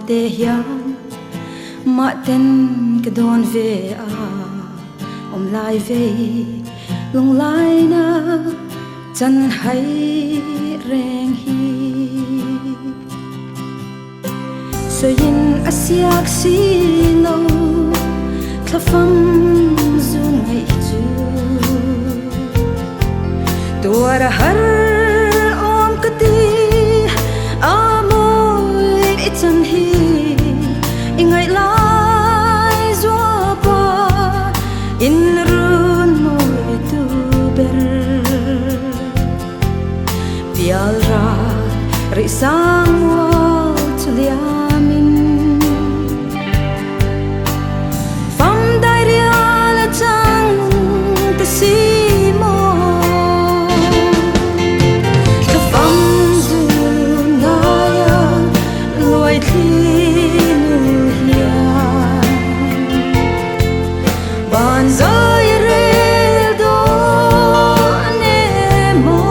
te hian mah ten ka dawn ve a awm lai vei lunglai na chan hai reng hi. Sawiin a siak si lo thlafam zun ngaih chu tuar a har awm ka ti a mawi i chan hi i ngaih lai zuapa in run mawi tu ber. Pial ral rih sang mual chu liamin fam dai rial a chang ta si maw. Thla fam zun ngaia luai thli nu hian ban zai rel dawn emaw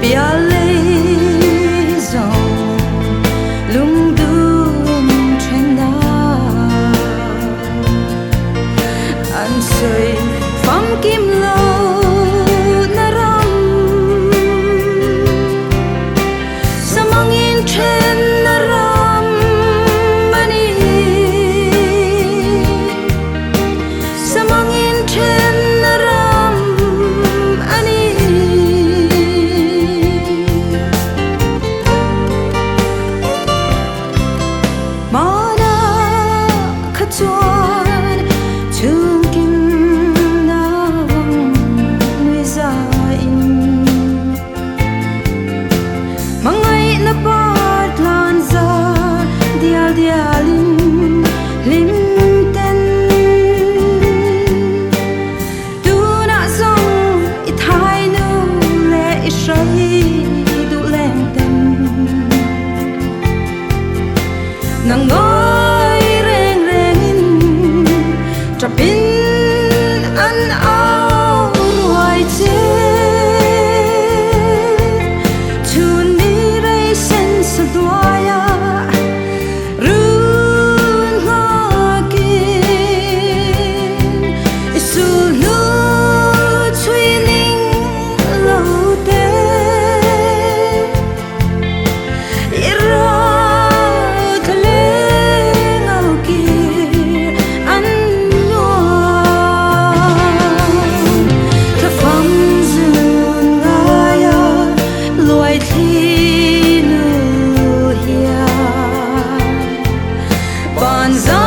pial lei zawng lungdum then na an sawi famkim lo na ram samangin then na ram a ni samangin then na ram a ni. Mana kha chuan chhungkim na vang nui zain hmangaihna par tlan za dial dialin hlim ten tunah zawng i thai nu leh i hrai duh leng ten nang ngawi reng rengin ṭapin an au ruai che. Chhun ni rei sen sa hnuaia run nghakin i sulhnu chhui ning lo te. I ral tha leng au kir an nuam. Thla fam zun ngaia luai thli nu hian ban zai.